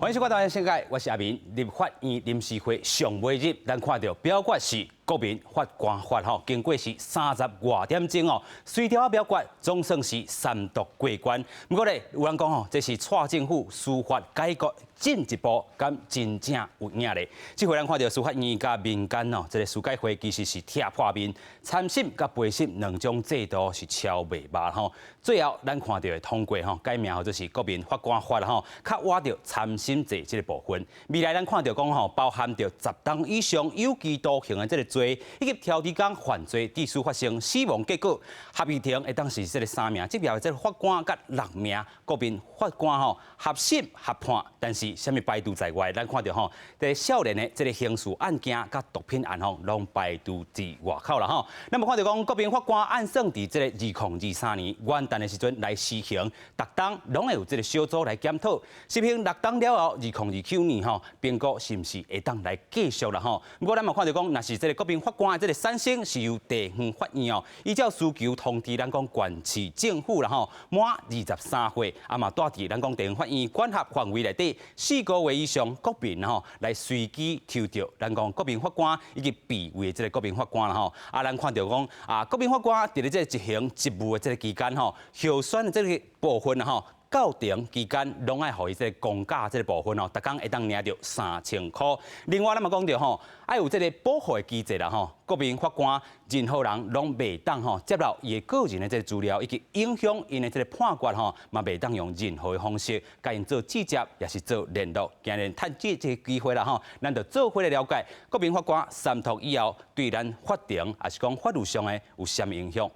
歡迎收看《台灣世界》，我是阿明。立法院臨時會上尾日，咱看著表決是國民法官法吼，經過是三十外點鐘哦，隨條表決總算是三讀過關。毋過咧，有人講吼，這是蔡政府司法改革進一步，敢真正有影咧？這回咱看著司法院佮民間哦，這个司改會其實是拆破面，參審佮陪審兩種制度是超袂肉吼。最後咱看著的通過吼，改名號做是國民法官法吼，較倚著參審制這个部分。未來咱看著講吼，包含著10冬以上有期徒刑的這个罪，以及調離工犯罪致使發生死亡結果，合議庭會當是這个三名職業的這个法官佮六名國民法官吼合審合判，但是啥物排除在外，咱看著吼，這少年的這个刑事案件佮毒品案吼，攏排除佇外口啦吼。咱嘛看著講國民法官按算佇這个2023年元旦的時陣來施行，逐冬攏會有這个小組來檢討，執行六冬了後，2029年吼，評估是毋是會當來繼續啦吼。毋過咱嘛看著講，若是這个國民法官的這个產生是由地方法院哦，依照需求通知咱講縣市政府啦吼，滿23歲，啊嘛蹛佇咱講地方法院管轄範圍內底4個月以上國民吼來隨機抽著咱講國民法官以及備位的這个國民法官啦吼。啊，咱看著講啊，國民法官佇咧這个執行職務的這个期間吼，候選的這个部分吼，教程期間攏愛予伊這个公假這个部分哦，逐工會當領著3000箍。另外，咱嘛講著吼，愛有這个保護的機制啦吼，國民法官任何人攏袂當吼接納伊的個人的這个資料，以及影響𪜶的這个判決吼，嘛袂當用任何的方式共𪜶做直接，抑是做聯絡。今日趁這個機會啦吼，咱就做伙來了解國民法官三讀以後，對咱法庭抑是講法律上的有啥物影響。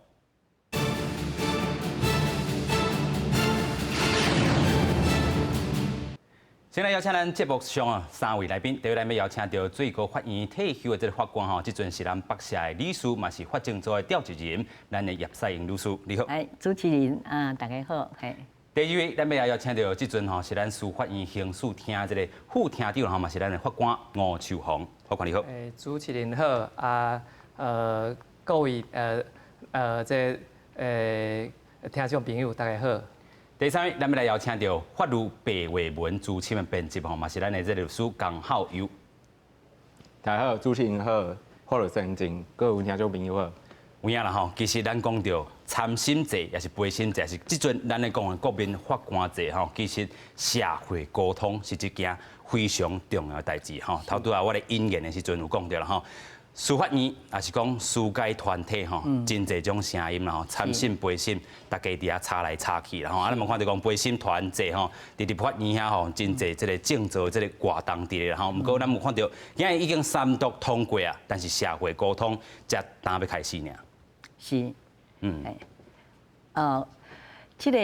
先來邀請咱節目上啊三位來賓，第一位咱欲邀請著最高法院退休的這个法官吼，這陣是咱北社的理事，嘛是法政組的召集人，咱的葉賽英律師，你好。哎，主持人啊，大家好，嘿。第二位，咱欲來邀請著這陣吼是咱司法院刑事廳這个副廳長吼，嘛是咱的法官吳秋鴻，法官你好。欸，主持人好，啊，各位這聽眾朋友大家好。第三位，咱欲來邀請著法律白話文資深的編輯吼，嘛是咱的這个律師江孝佑。大家好，主持人好，法律先進，各位聽眾朋友好。有影啦吼，其實咱講著參審制，抑是陪審制，是這陣咱咧講的國民法官制吼，其實社會溝通是一件非常重要的代誌吼。頭拄仔我咧引言的時陣有講著啦吼。司法院抑是講司改團體吼，真濟種聲音啦吼，參審陪審，大家佇遐吵來吵去啦吼。啊，咱嘛看著講陪審團制吼，佇立法院遐吼，真濟這个政治這个活動佇咧吼。毋過咱有看著，今日已經三讀通過啊，但是社會溝通才今欲開始爾。是，這个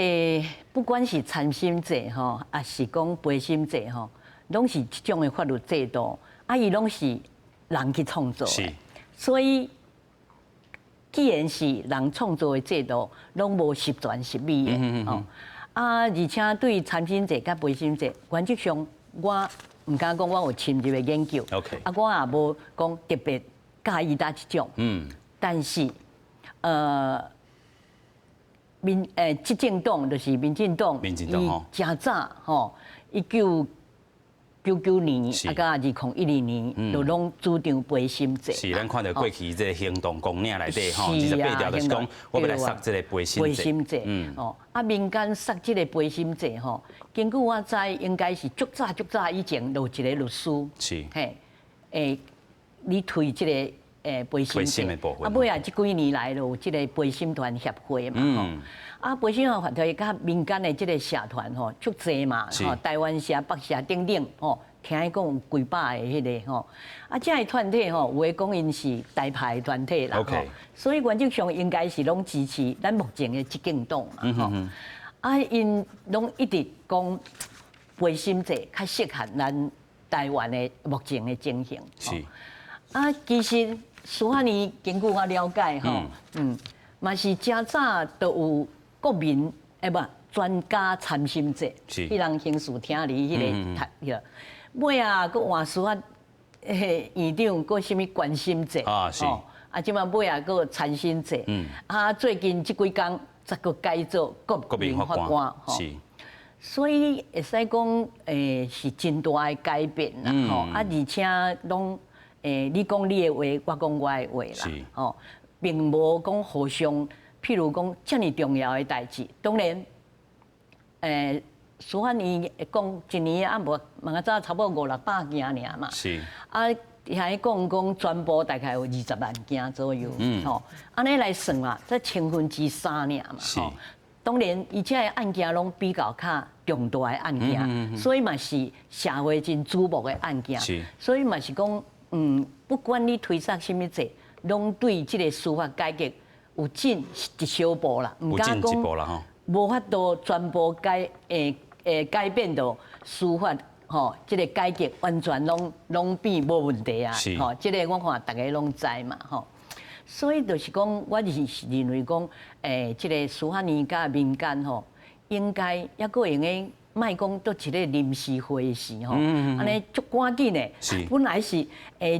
不管是參審制吼，抑是講陪審制吼，攏是這種的法律制度，啊，伊攏是人去創造的，所以既然是人創造的制度，攏無十全十美的哦。啊，而且對參審制佮陪審制，原則上我毋敢講我有深入的研究，啊，我也無講特別佮意佗一種。但是，民執政黨就是民進黨，民進黨伊誠早吼，1999年啊，佮2012年，就攏主張陪審制。是，咱看著過去這个行動綱領內底吼，28條就是講，我欲來殺這个陪審制。陪審制，哦，啊，民間殺這个陪審制吼，根據我知，應該是足早足早以前，就有一个律師，嘿，咧推這个陪審制。啊，尾仔這幾年來就有這个陪審團協會嘛，吼。啊，陪審團協會佮民間的這个社團吼，足濟嘛，吼，台灣社、北社等等，吼，聽講有幾百个彼个吼。啊，這个團體吼，有的講𪜶是台派團體啦，吼，所以原則上應該是攏支持咱目前的執政黨嘛，吼。啊，𪜶攏一直講陪審制較適合咱台灣的目前的情形。啊，其實司法院根據我了解吼，嘛是誠早就有國民欸無專家參審制，彼人刑事廳裡彼个讀彼个，尾仔閣換司法院長，閣啥物關心制，啊，這擺尾仔閣參審制，啊，最近這幾工才閣改做國民法官，吼。所以會使講，是真大的改變啦，吼啊，而且攏你講你的話，我講我的話啦，吼，並無講互相，譬如講遮爾重要的代誌，當然，司法院講一年啊無，嘛才差不多五六百件爾嘛，啊，遐講講全部大概有20萬件左右，吼，按呢來算啦，才3%爾嘛，吼。當然，伊這个案件攏比較較重大的案件，所以嘛是社會真矚目的案件。所以嘛是講，不管你推捒啥物制，攏對這个司法改革有進一小步啦。有進一步啦，吼。無法度全部改，改變到司法吼，這个改革完全攏變無問題啊。吼，這个我看逐家攏知嘛，吼。所以就是講，我是認為講，這个司法院佮民間吼，應該猶閣會用得，莫講佇一個臨時會時吼，按呢足趕緊的。本來是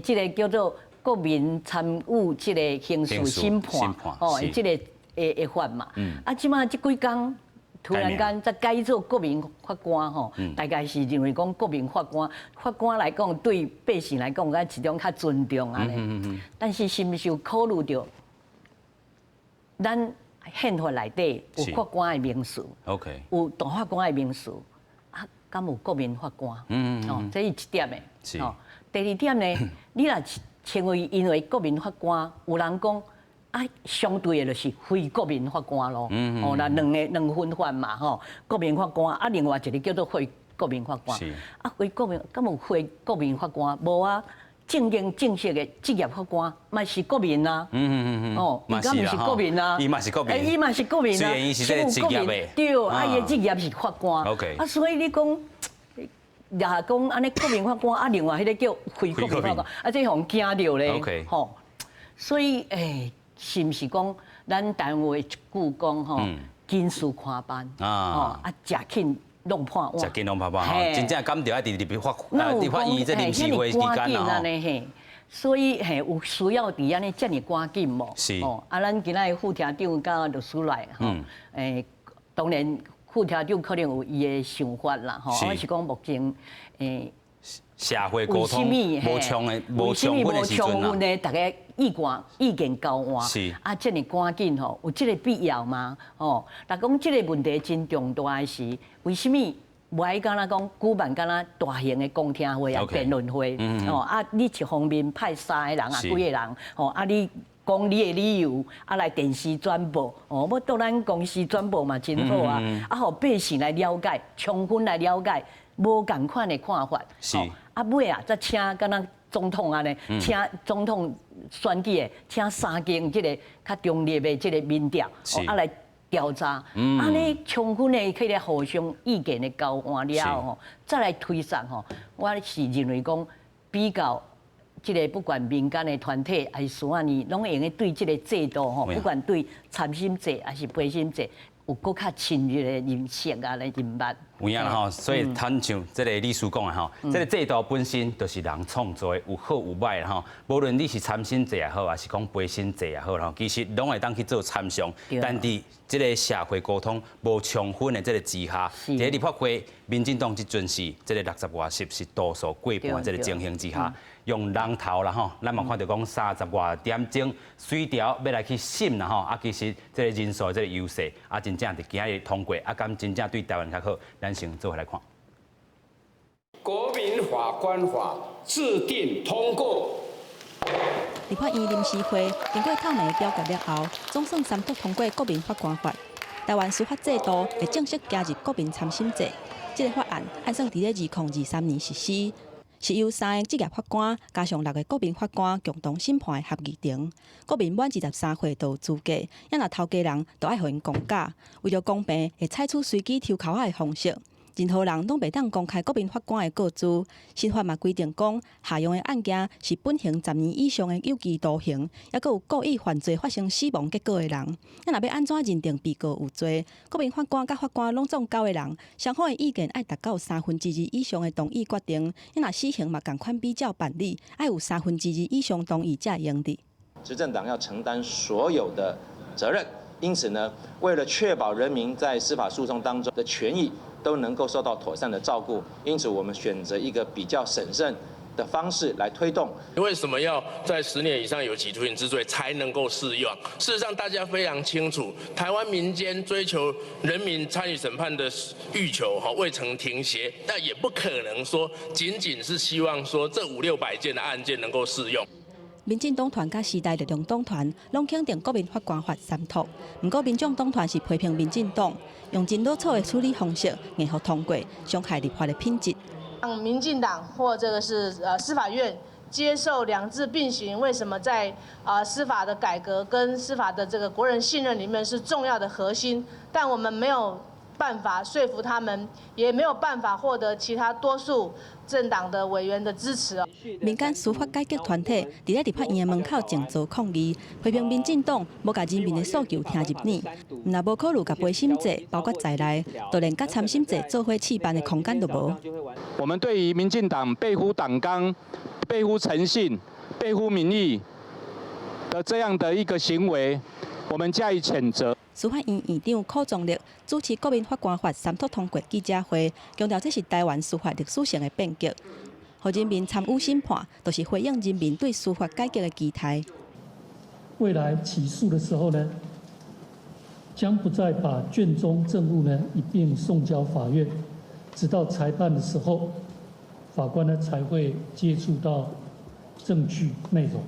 這个叫做國民參與這个刑事審判，吼，這个會法嘛。啊，這馬這幾工突然間才改做國民法官吼，大概是認為講國民法官，法官來講對百姓來講，敢一種較尊重按呢。但是是毋是有考慮著，咱憲法內底有法官的名詞有大法官的名詞，啊，敢有國民法官？哦，這是一點的。哦，第二點呢，你若稱為因為國民法官，有人講。啊，相對的就是非國民法官咯，哦，那兩个兩分法嘛，吼，國民法官啊，另外一个叫做非國民法官。啊，非國民，敢有非國民法官？無啊，正經正式的職業法官嘛是國民啊。哦，伊敢毋是國民啊？伊嘛是國民。伊嘛是國民啊。雖然伊是這个職業的。對，啊，伊的職業是法官。 啊，所以你講，也講按呢國民法官，啊，另外彼个叫非國民法官，啊，這予人驚著咧。吼，所以是毋是講咱台灣話一句講吼，緊事看辦，啊，食緊弄破碗，食緊弄破碗吼，真正敢著愛佇立法院這臨時會期間啦吼。所以嘿，有需要佇按呢遮爾趕緊無？哦，啊，咱今仔日副廳長佮律師來吼，當然副廳長可能有伊的想法啦，吼，我是講目前社會溝通無充的無充分的時陣啦，大家意見交換，啊，遮爾趕緊吼，有這个必要嗎？吼，若講這个問題真重大的時，為啥物無愛敢若講舉辦敢若大型的公聽會啊、辯論會？哦，啊，你一方面派三個人啊，幾個人？吼，啊，你講你的理由，啊，來電視轉播，哦，欲到咱公視轉播嘛，真好啊，啊，予百姓來了解，充分來了解，無仝款的看法。啊，尾啊，才請敢若總統按呢，請總統選舉的，請三間這个較中立的這个民調，啊來調查，按呢充分的去來互相意見的交換了後，再來推捒吼，我是認為講比較這个不管民間的團體還是司法院，攏會用得對這个制度吼，不管對參審制還是陪審制，有閣較深入的認識啊，來認捌。有影啦吼，所以親像這個律師講的吼，這个制度本身就是人創造的，有好有歹吼。無論你是參審制也好，還是講陪審制也好吼，其實攏會當去做參詳。但佇這个社會溝通無充分的這个之下，佇立法會，民進黨這陣是這个60外席是多數過半這个情形之下，用人頭啦吼，咱嘛看著講30外點鐘隨條欲來去審啦吼，啊，其實這个人數的這个優勢啊，真正佇今日通過，啊，敢真正對台灣較好，咱先做伙來看。國民法官法制定通過。立法院臨時會經過透明表決了後，總算三讀通過國民法官法。台灣司法制度會正式加入國民參審制。這个法案按算佇咧2023年實施，是由三个職業法官加上六个國民法官共同審判的合議庭。國民滿23歲就有資格，啊若頭家人就愛予𪜶公假。為著公平，會採取隨機抽籤仔的方式。任何人攏袂當公開國民法官的個資。新法嘛規定講，適用的案件是本刑10年以上的有期徒刑，抑閣有故意犯罪發生死亡結果的人。啊，若欲按怎認定被告有罪？國民法官佮法官攏總九个人，雙方的意見愛達到2/3以上的同意決定。啊，若死刑嘛仝款比照辦理，愛有2/3以上同意才會用得。執政黨要承擔所有的責任，因此呢，為了確保人民在司法訴訟當中的權益，都能夠受到妥善的照顧，因此我們選擇一個比較審慎的方式來推動。為什麼要在10年以上有期徒刑之罪才能夠適用？事實上，大家非常清楚，台灣民間追求人民參與審判的欲求哈未曾停歇，但也不可能說僅僅是希望說這五六百件的案件能夠適用。民進黨團佮時代力量黨團攏肯定國民法官法三讀，毋過民眾黨團是批評民進黨用真囉嗦的處理方式，硬予通過，傷害立法的品質。讓民進黨或這個是司法院接受兩制並行，為什麼在司法的改革跟司法的這個國人信任裡面是重要的核心？但我們沒有辦法說服他們，也沒有辦法獲得其他多數政黨的委員的支持。民間司法改革團體佇咧立法院的門口靜坐抗議，批評民進黨無共人民的訴求聽入耳，若無考慮共陪審制包括在內，就連佮參審制做伙試辦的空間都無。我們對於民進黨背乎黨綱、背乎誠信、背乎民意的這樣的一個行為，我們加以譴責。司法院院長柯宗立主持國民法官法三讀通過記者會，強調這是台灣司法歷史性的變革，予人民參與審判，就是回應人民對司法改革的期待。未來起訴的時候呢，將不再把卷宗證物呢一併送交法院，直到裁判的時候，法官呢才會接觸到證據內容。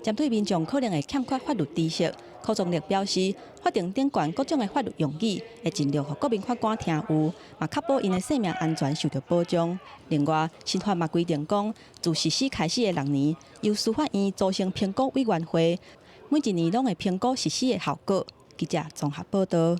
針對民眾可能會欠缺法律知識，柯宗立表示，法定頂懸各種的法律用語，會盡量予國民法官聽有，嘛確保𪜶的生命安全受到保障。另外，新法嘛規定講，自實施開始的6年，由司法院組成評估委員會，每一年攏會評估實施的效果。記者綜合報道。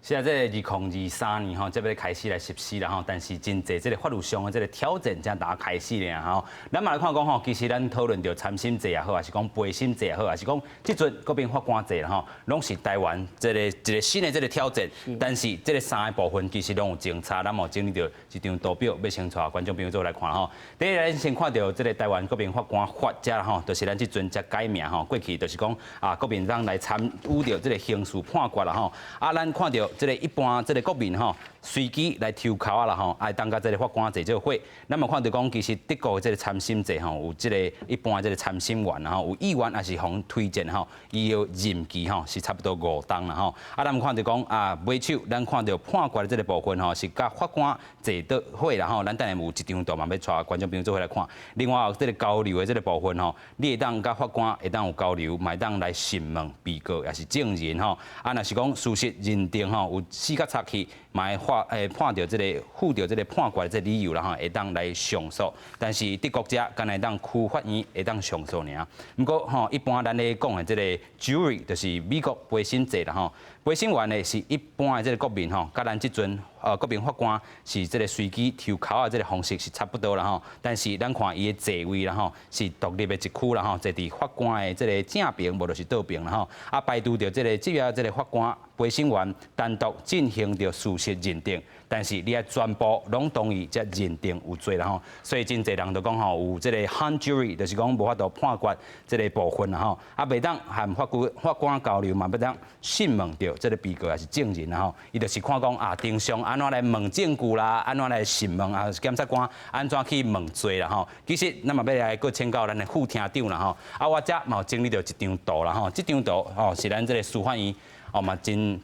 是啊，這個2023年吼，這欲開始來實施啦吼，但是真濟這個法律上的這個挑戰才剛開始爾吼。咱嘛來看講吼，其實咱討論著參審制也好，還是講陪審制也好，還是講這陣國民法官制啦吼，攏是台灣這個一個新的這個挑戰。但是這個三個部分其實攏有政策，咱嘛整理著一張圖表，欲先帶觀眾朋友做來看吼。第一，咱先看著這個台灣國民法官法這吼，就是咱這陣才改名吼，過去就是講啊，國民黨來參與著這個刑事判決啦吼。啊，咱看著這個一般這個國民吼，隨機來抽籤仔啦吼，會當佮這個法官坐做伙。咱嘛看著講，其實德國的這個參審制吼，有這個一般的這個參審員吼，有議員也是予推薦吼，伊的任期吼是差不多5冬啦吼。啊，咱看著講啊，尾手咱看著判決的這個部分吼，是佮法官坐做伙啦吼。咱等下有一張圖嘛，欲帶觀眾朋友做伙來看。另外，這個交流的這個部分吼，你會當佮法官會當有交流，嘛會當來詢問被告也是證人吼。啊，若是講事實認定吼有四角插去，嘛會判判著這個附著這個判決的這個理由啦吼，會當來上訴。但是德國這干焦會當區法院會當上訴爾。毋過吼，一般咱咧講的這個 jury 就是美國陪審制啦吼，陪審員呢是一般的這個國民吼，佮咱這陣國民法官是這個隨機抽籤仔這個方式是差不多啦吼。但是咱看伊的座位啦吼，是獨立的一區啦吼，坐佇法官的這個正爿，無就是倒爿啦吼。啊，排除著這個職業這個法官陪審員單獨進行著事實認定，但是你愛全部攏同意才認定有罪啦吼。所以真濟人就講吼，有這個 hung jury，就是講無法度判決這個部分啦吼。啊，袂當和法官交流，嘛袂當訊問著這個被告也是證人啦吼。伊就是看講啊，庭上按怎來問證據啦，按怎來訊問啊，檢察官按怎去問罪啦吼。其實咱嘛欲來閣請教咱的副廳長啦吼。啊，我遮嘛有整理著一張圖啦吼，這張圖吼是咱這個司法院哦嘛真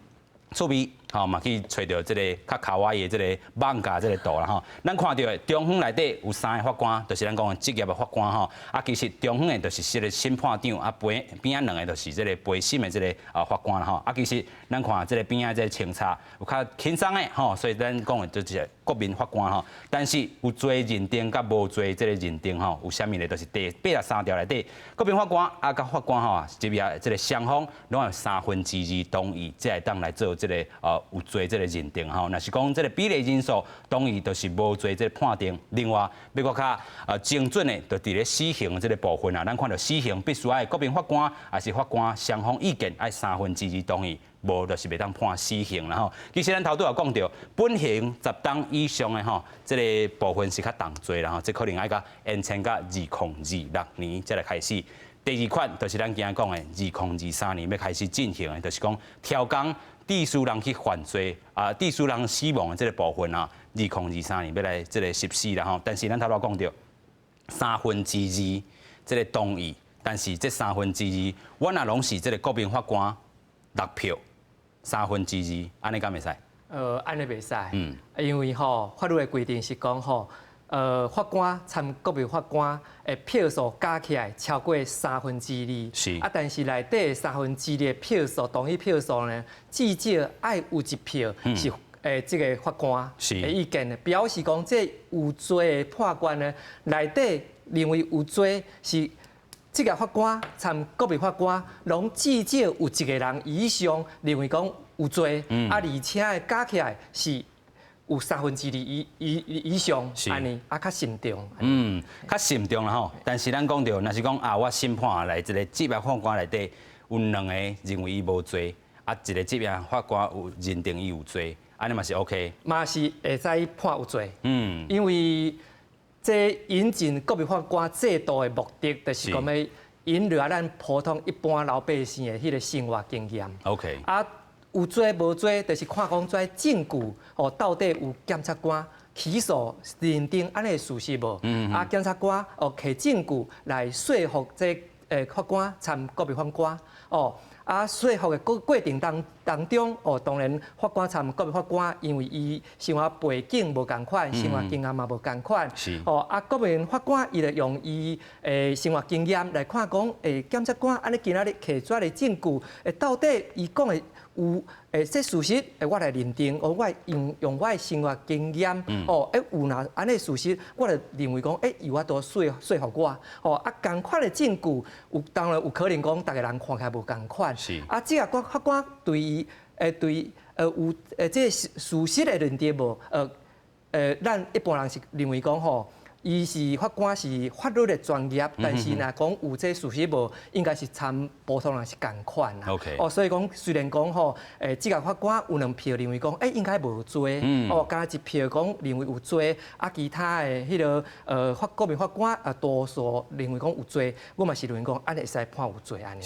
趣味吼，嘛去揣著這個較卡哇伊的這個網架這個圖啦吼。咱看著的中央內底有三個法官，就是咱講的職業的法官吼。啊，其實中央的就是這個審判長，啊邊邊仔兩個就是這個陪審的這個法官啦吼。啊，其實咱看這個邊仔這個穿插有較輕鬆的吼，所以咱講的就是國民法官吼。但是有罪認定佮無罪這個認定吼，有啥物咧？就是第83條內底，國民法官啊，佮法官吼，這邊這個雙方攏有2/3同意，才會當來做這個有罪這個認定吼。若是講這個比例人數同意，就是無罪這個判定。另外，欲閣較精準的，就佇咧死刑的這個部分啊，咱看著死刑必須愛國民法官抑是法官雙方意見愛2/3同意。無就是袂當判死刑啦吼。其實咱頭拄也講著，本刑10冬以上的吼，這個部分是較重罪啦吼，這可能愛共延長到2026年才來開始。第二款就是咱今仔講的2023年欲開始進行的，就是講調工。致使人去犯罪啊，致使人死亡的這个部分啊，2023年欲來這个實施啦吼。但是咱頭拄講著三分之二這个同意，但是這三分之二，阮若攏是這个國民法官六票三分之二，按呢敢會使？按呢袂使。因為吼法律的規定是講吼，法官參國民法官的票數加起來超過三分之二。啊，但是內底三分之二的票數同意票數呢，至少愛有一票是這个法官的意見的，表示講這有罪的判官呢，內底認為有罪是這个法官參國民法官，攏至少有一个人以上認為講有罪，啊，而且加起來是有三分之二以上，按呢啊較慎重。嗯，較慎重啦吼。但是咱講著，若是講啊，我審判來一个職業法官內底有兩个認為伊無罪，啊，一个職業法官有認定伊有罪，按呢嘛是 OK。嘛是會使判有罪。因為這引進國民法官制度的目的，就是講欲引入咱普通一般老百姓的彼个生活經驗。 啊，有罪無罪，就是看講這證據哦，到底有檢察官起訴認定按呢事實無？啊，檢察官哦提證據來說服這法官參國民法官哦。啊，說服的過程當中哦，當然法官參國民法官，因為伊生活背景無仝款，生活經驗嘛無仝款。哦，啊，國民法官伊就用伊生活經驗來看講，檢察官按呢今仔日提出來的證據，到底伊講的有這事實，我來認定，哦，我用我的生活經驗，哦，有若按呢事實，我就認為講，有法度說服我，哦，啊，仝款的證據有當然有可能講，逐个人看起來無仝款。啊，這个法官對伊，對，有這个事實的認定無？咱一般人是認為講吼，伊是法官是法律的專業，但是若講有這事實無，應該是參普通人是仝款啦。 哦，所以講雖然講吼，這个法官有兩票認為講，應該無罪，哦，加一票講認為有罪，啊，其他的彼个國民法官啊，多數認為講有罪，我嘛是認為講，按呢會使判有罪按呢。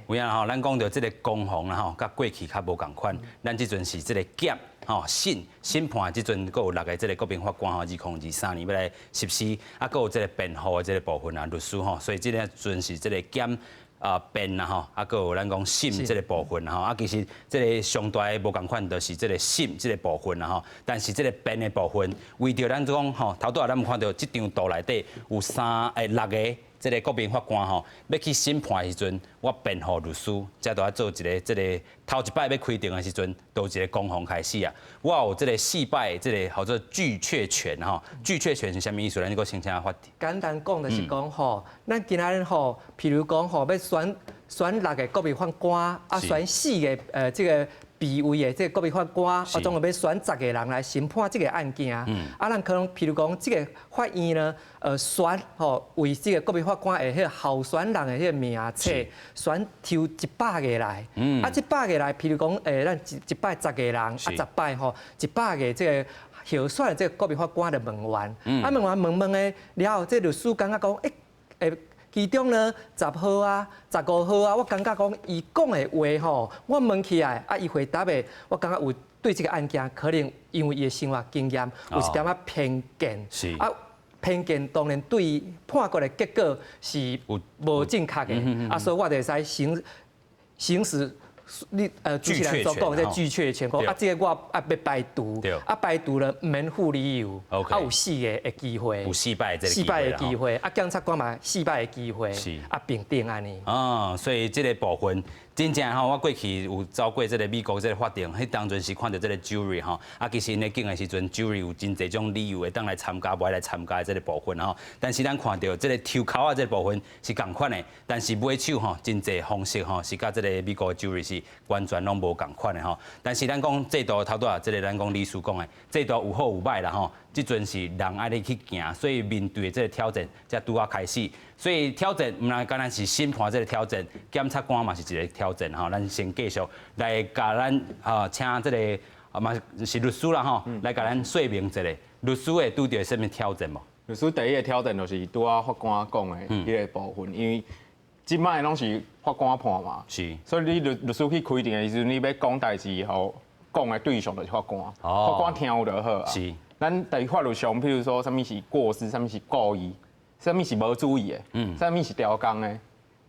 有影吼，咱講著這个攻防啦吼，佮過去較無仝款，咱這陣是這个檢。吼審判這陣閣有六个這个國民法官吼，2023年欲來實施，啊，閣有這个辯護的這个部分啊，律師吼，所以這个陣是這个檢啊辯啦吼，啊，閣有咱講審這个部分吼，啊，其實這个上大的無仝款就是這个審這个部分啦吼，但是這个辯的部分，為著咱講吼，頭拄仔咱有看著這張圖內底有六个這个國民法官吼，欲去審判的時陣，我辯護律師才都愛做一个這个頭一擺欲開庭的時陣，都有一个攻防開始啊。我有這个四擺這个號做拒卻權吼，拒卻權是啥物意思？咱閣先請法。簡單講就是講吼，咱今仔日吼，譬如講吼，欲選六个國民法官，啊，選四个這个備位的這个國民法官，啊，總共欲選10个人來審判這个案件。啊，咱可能譬如講，這个法院呢，選吼為這个國民法官的彼个候選人的彼个名冊，選抽100個來。啊，這百个來，譬如講，咱一擺十个人，啊，10擺吼，100個這个候選的這个國民法官就問完。啊，問完問問的了後，這律師感覺講，其中呢，10號啊，15號啊，我感覺講伊講的話吼，我問起來，啊，伊回答的，我感覺有對這个案件可能因為伊的生活經驗有一點仔偏見。啊，偏見當然對判決的結果是無正確的。啊，所以我就會使行使你主持人所講的拒卻權，講啊，這个我啊欲排除，啊排除了毋免附理由，啊有四个的機會，有四擺這個四擺的機會，啊檢察官嘛四擺的機會，啊平等按呢。哦，所以這个部分真正吼，我過去有走過這个美國這个法庭，彼當陣是看著這个 jury 吼，啊其實𪜶咧揀的時陣，jury 有真濟種理由會當來參加，無愛來參加的這个部分吼。但是咱看著這个抽籤仔這个部分是仝款的，但是尾手吼真濟方式吼是佮這个美國的 jury 是完全攏無仝款的吼。但是咱講制度頭拄仔，這个咱講律師講的制度有好有歹啦吼。這陣是人愛你去行，所以面對的這个挑戰才拄仔開始。所以挑戰毋但干焦是審判這个挑戰，檢察官嘛是一个挑戰吼。咱先繼續來共咱啊，請這个啊嘛是律師啦吼，來共咱說明一下，律師會拄著啥物挑戰無？律師第一个挑戰就是拄仔法官講的彼个部分，因為這擺攏是法官判嘛，所以你律師去開庭的時陣，你欲講代誌予講的對象就是法官，法官聽有就好啊。咱佇法律上，譬如說啥物是過失，啥物是故意，啥物是無注意的，啥物是刁工的，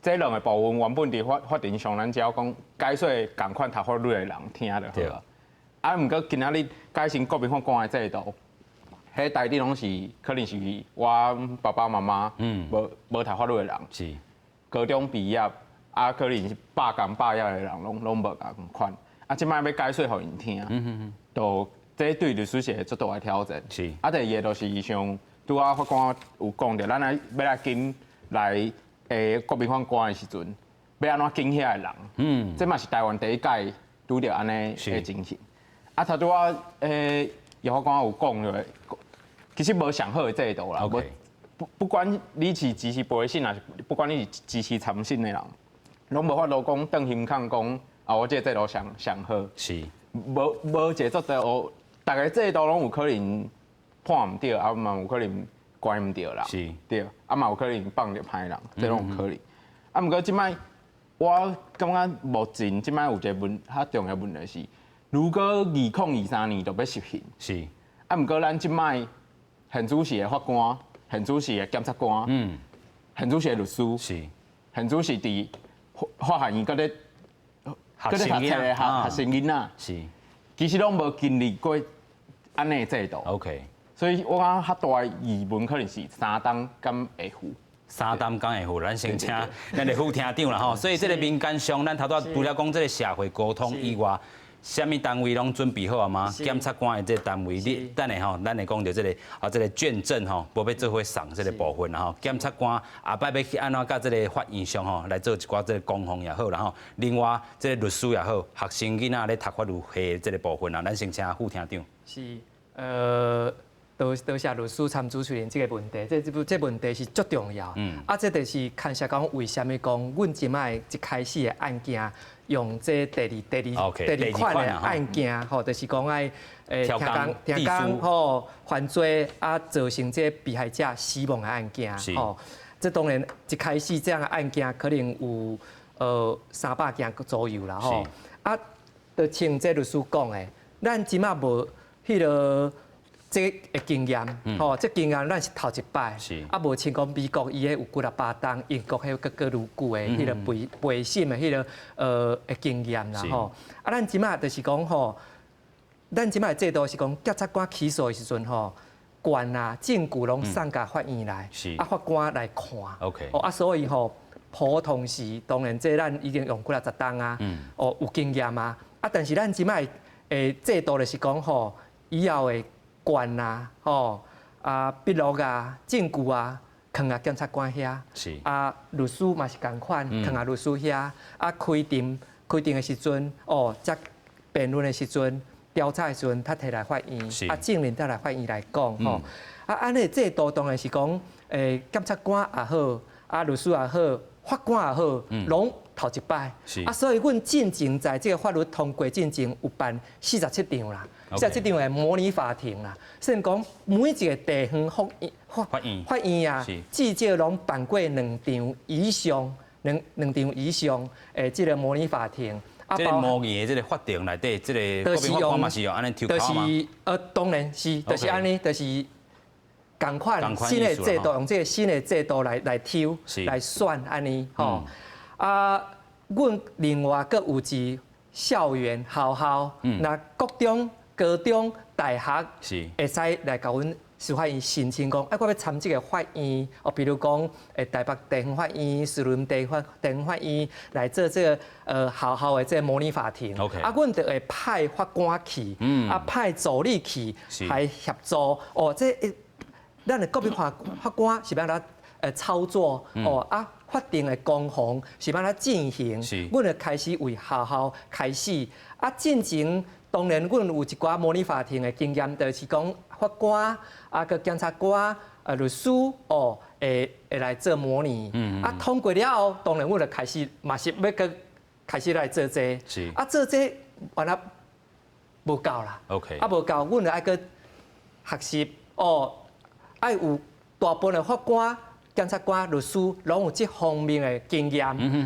這兩個部分原本佇法庭上，咱只要講解說仝款讀法律的人聽就好啊。啊，毋過今仔日改成國民法官的制度，彼台底攏是可能是我爸爸媽媽，無讀法律的人，高中畢業，啊，可能是百工百業的人，攏無仝款。啊，這擺欲解說予𪜶聽，就這對律師是會足大的挑戰。啊，第二個就是像拄仔法官有講著，咱來欲來緊來國民法官的時陣，欲按怎緊遐个人？這嘛是台灣第一擺拄著按呢的情形。啊，頭拄仔葉法官有講著，其實無上好的制度啦。 不管你是支持陪審，還是不管你是支持參審的人，攏無法度講轉心坎講啊，我這個制度上上好。無一個做到，逐个制度攏有可能判毋對，啊嘛有可能關毋著人。對，啊嘛有可能放著歹人，這攏有可能。啊，毋過這擺我感覺目前這擺有一个較重要問題是，如果2023年就欲實行，啊，毋過咱這擺現主時的法官、現主時的檢察官、現主時的律師，現主時佇法學院閣咧閣咧讀冊的學生囡仔，其實攏無經歷過按呢的制度。 所以我感覺較大的疑問可能是三冬敢會赴。三冬敢會赴，咱先請咱的副廳長啦吼。所以這个民間上，咱頭拄仔除了講這个社會溝通以外，啥物單位攏準備好啊嗎？檢察官的這個單位，你等下吼，咱會講著這个啊，這个卷證吼，無欲做伙送這个部分啦吼。檢察官後擺欲去按怎佮這个法院上吼來做一寡這个攻防也好啦吼。另外，這个律師也好，學生囡仔咧讀法律系這个部分啊，咱先請副廳長。是，多謝律師參主持人這个問題，這問題是足重要。啊，這就是牽涉講為啥物講，阮這擺一開始的案件用這第二款的案件，吼，就是講愛聽講吼犯罪啊，造成這被害者死亡的案件，吼，這當然一開始這樣的案件可能有300件左右啦，吼。啊，就像這律師講的，咱這擺無彼个。這个經驗，吼，這經驗咱是頭一擺，啊，無像講美國伊彼有幾若百宗，英國彼閣愈久的彼个陪審的彼个的經驗啦，吼。啊，咱這擺就是講吼，咱這擺的制度是講檢察官起訴的時陣吼，卷啊證據攏送共法院來，啊法官來看。 哦啊，所以吼，普通時當然這咱已經用幾若十冬啊，哦有經驗啊，啊但是咱這擺的制度就是講吼，以後的卷啊，吼啊筆錄啊，證據啊，囥佇檢察官遐，啊律師嘛是仝款，囥佇律師遐，啊開庭的時陣，哦，才辯論的時陣，調查的時陣，才提來法院，啊證人才來法院來講，吼，啊按呢制度當然是講，檢察官也好，啊律師也好，法官也好，攏頭一擺，啊所以阮進前在這个法律通過進前有辦47場啦。47場的模擬法庭啦，算講每一个地方法院啊，至少攏辦過兩場以上，兩場以上的這个模擬法庭。啊，這个模擬的這个法庭內底，這个國民法官嘛是用按呢抽考嗎？就是當然是，就是按呢，就是仝款新的制度，用這个新的制度來抽來選按呢吼。啊，阮另外閣有一校園學校，若國中、高中、大學會使來共阮司法院申請講，啊，我欲參這个法院，哦，比如講，台北地方法院、士林地方法院來做這个學校的這个模擬法庭。 啊，阮就會派法官去，啊，派助理去，來協助。哦，這咱的國民法官是欲按怎操作？哦，啊，法庭的攻防是欲按怎進行？阮就開始為學校開始。啊，進前當然，阮有一寡模擬法庭的經驗，就是講法官啊，閣檢察官、律師哦，會來做模擬。啊，通過了後，當然阮就開始嘛是欲閣開始來做這個。啊，做這個原來無夠啦。 啊，無夠，阮就愛閣學習哦，愛有大部分的法官檢察官、律師攏有這方面的經驗，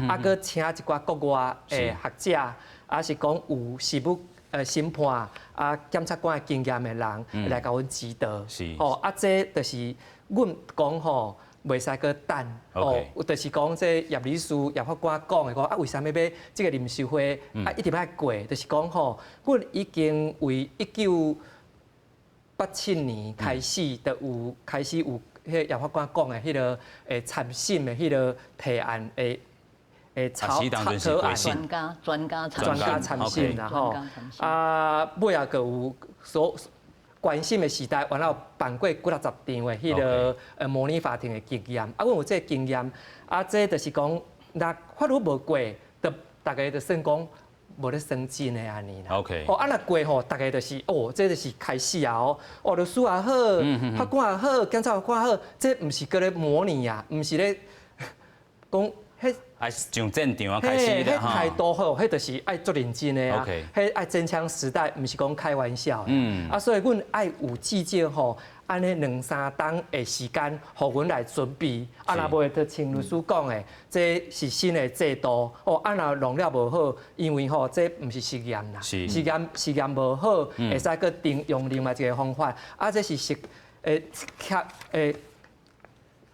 啊，閣請一寡國外的學者，啊是講有事務審判啊檢察官的經驗的人來共阮指導。哦，啊，這就是阮講吼，袂使閣等哦，就是講這葉理事、葉法官講的講啊，為啥物欲這個臨時會啊一直欲過？就是講吼，阮已經為1987年開始就有開始有彼個葉法官講的彼個參審的彼個提案的草草案，專家專家專家參審啦吼，啊尾仔閣有所關心的時代，原來有辦過幾若十場的彼個模擬法庭的經驗，啊，阮有這個經驗，啊，這就是講，若法律無過，就大家就算講無咧算真的按呢啦。 哦，啊，若過吼，大家就是哦，這就是開始啊哦，哦，律師也好，法官也好，檢察官也好，這毋是閣咧模擬啊，毋是咧講彼。愛上戰場啊，開始啦彼態度好，彼就是愛足認真的啊。彼愛真槍實彈，毋是講開玩笑。啊，所以阮愛有至少吼，按呢兩三冬的時間，予阮來準備。啊，若無就像律師講的，這是新的制度。哦，啊，若弄了無好，因為吼這毋是實驗啦。實驗實驗無好，會使閣定用另外一個方法。啊，這是實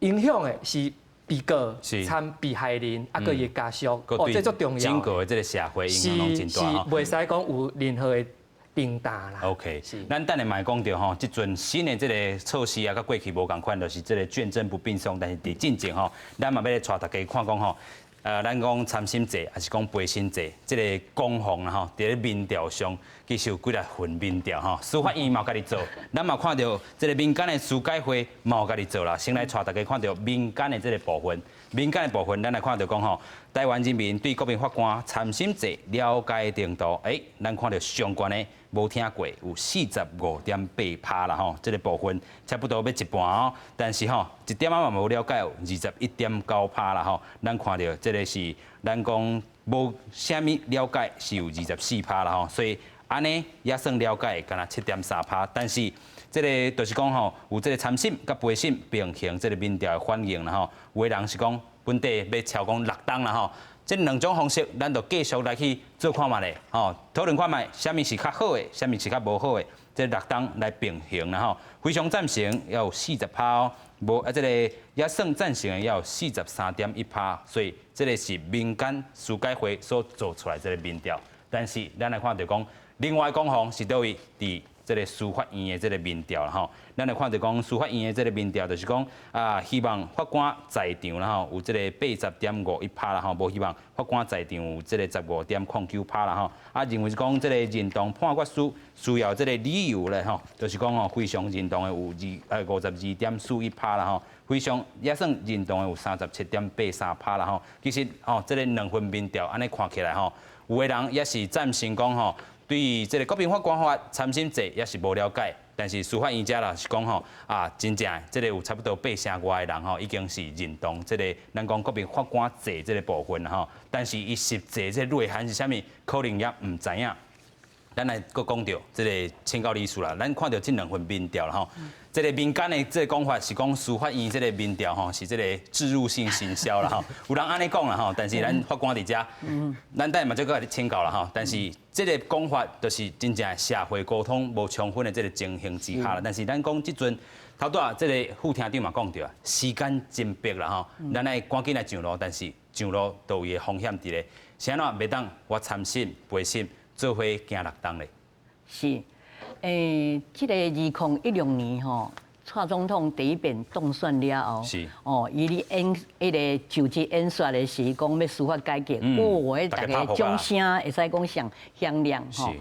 影響的是被告、參被害人，啊，閣伊家屬，哦，這足重要。整個的這個社會影響攏真大吼。是，袂使講有任何的重擔啦。 OK，咱等下嘛會講著吼，這陣新的這個措施啊，佮過去無仝款，就是這個卷證不併送，但是佇進前吼，咱嘛欲來帶大家看講吼，咱講參審制，抑是講陪審制，這個攻防啦吼，佇咧民調上其實有幾若份民調吼，司法院嘛有家己做，咱嘛看著這個民間的司改會嘛有家己做啦。先來帶大家看著民間的這個部分，民間的部分，咱來看著講吼，台灣人民對國民法官參審制了解程度，咱看著上懸的無聽過有45.8趴啦吼，這個部分差不多欲一半哦。但是吼，一點仔嘛無了解有21.9趴啦吼。咱看著這個是咱講無啥物了解是有24趴啦吼，所以按呢也算了解，敢若7.3趴。但是這個就是講吼，有這個參審佮陪審並行這個民調的反應啦吼。有的人是講本底欲超講六冬啦吼。這兩種方式，咱就繼續來去做看覓咧，吼，討論看覓，啥物是較好的，啥物是較無好的，這六冬來並行啦吼。非常贊成也有40趴哦，無啊，這個也算贊成的也有43.1趴，所以這個是民間司改會所做出來這個民調。但是咱來看著講，另外攻防是佗位佇這個司法院的這個民調啦吼，咱來看著講司法院的這個民調，就是講啊，希望法官在場啦吼，有這個80.51趴啦吼，無希望法官在場有這個15.09趴啦吼，啊，認為是講這個認同判決書需要這個理由咧吼，就是講吼非常認同的有52.41趴啦吼，非常也算認同的有37.83趴啦吼。其實吼，這個兩份民調按呢看起來吼，有的人也是贊成講吼，對這個國民法官法參審制也是無了解，但是司法院遮啦是講吼啊，真正這個有差不多八成外的人吼已經是認同這個咱講國民法官制這個部分吼，但是伊實際這個內涵是啥物，可能也毋知影。咱來閣講著這個請教理事啦，咱看著這兩份民調啦吼，這個民間的這個講法是講司法院這個民調吼是這個置入性行銷啦吼，有人按呢講啦吼，但是咱法官佇遮，咱等下嘛再閣來請教啦吼，但是這個講法就是真正社會溝通無充分的這個情形之下啦，但是咱講這陣頭拄仔這個副廳長嘛講著啊，時間真迫啦吼，咱愛趕緊來上路，但是上路都有伊的風險佇咧，是按怎袂當我參審陪審做伙行六冬咧？是，這個2016年吼，蔡總統第一遍當選了後，哦，伊咧演彼個就職演說的時，講欲司法改革，哦，彼大家掌聲會使講上響亮吼。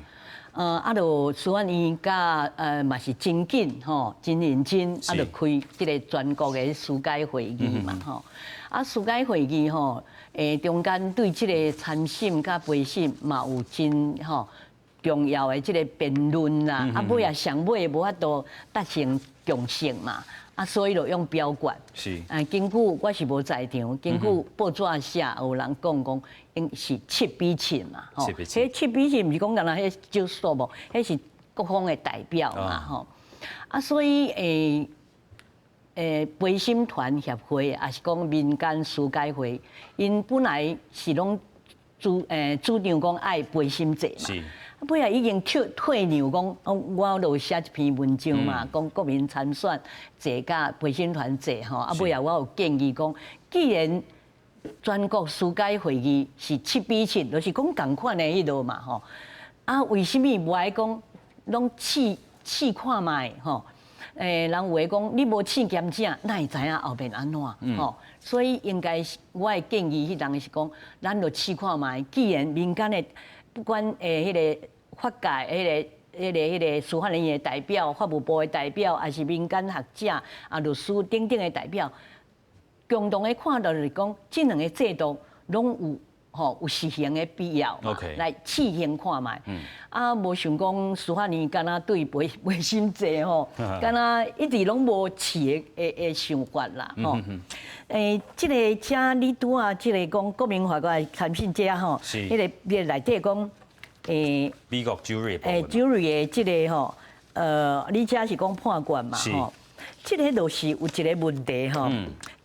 啊，就司法院佮嘛是真緊吼，真認真，啊，就開這個全國的司改會議嘛吼。啊，司改會議吼，中間對這個參審佮陪審嘛有真吼重要的這個辯論啦。啊，尾仔上尾無法度達成共識嘛。啊，所以就用表決。啊，根據我是無在場，根據報紙寫有人講講，應是7比7嘛。吼，彼7比7毋是講干焦彼少數無，彼是各方的代表嘛。吼。啊，所以。陪審團協會，抑是講民間司改會，𪜶本來是攏主張講愛陪審制嘛，尾仔已經退讓講，我就寫一篇文章嘛，講國民參選制佮陪審團制吼，啊尾仔我有建議講，既然全國司改會議是7比7，就是講仝款的彼落嘛吼，啊為啥物無愛講攏試試看覓吼？人有的講你無試兼正，哪會知影後面按怎吼？所以應該是我的建議，彼當時是講，咱就試看覓。既然民間的不管彼个法界、彼个司法人員的代表、法務部的代表，抑是民間學者、啊律師等等的代表，共同的看到就是講，這兩个制度攏有吼有實行的必要嘛，來試行看覓。啊，無想講司法院敢若對陪審制吼，敢若一直攏無試的想法啦吼。這个請你拄仔這个講國民法官參審制吼，彼个彼个內底講，美國 jury ，jury 的這个吼，你這是講判決嘛吼？這个就是有一个問題吼。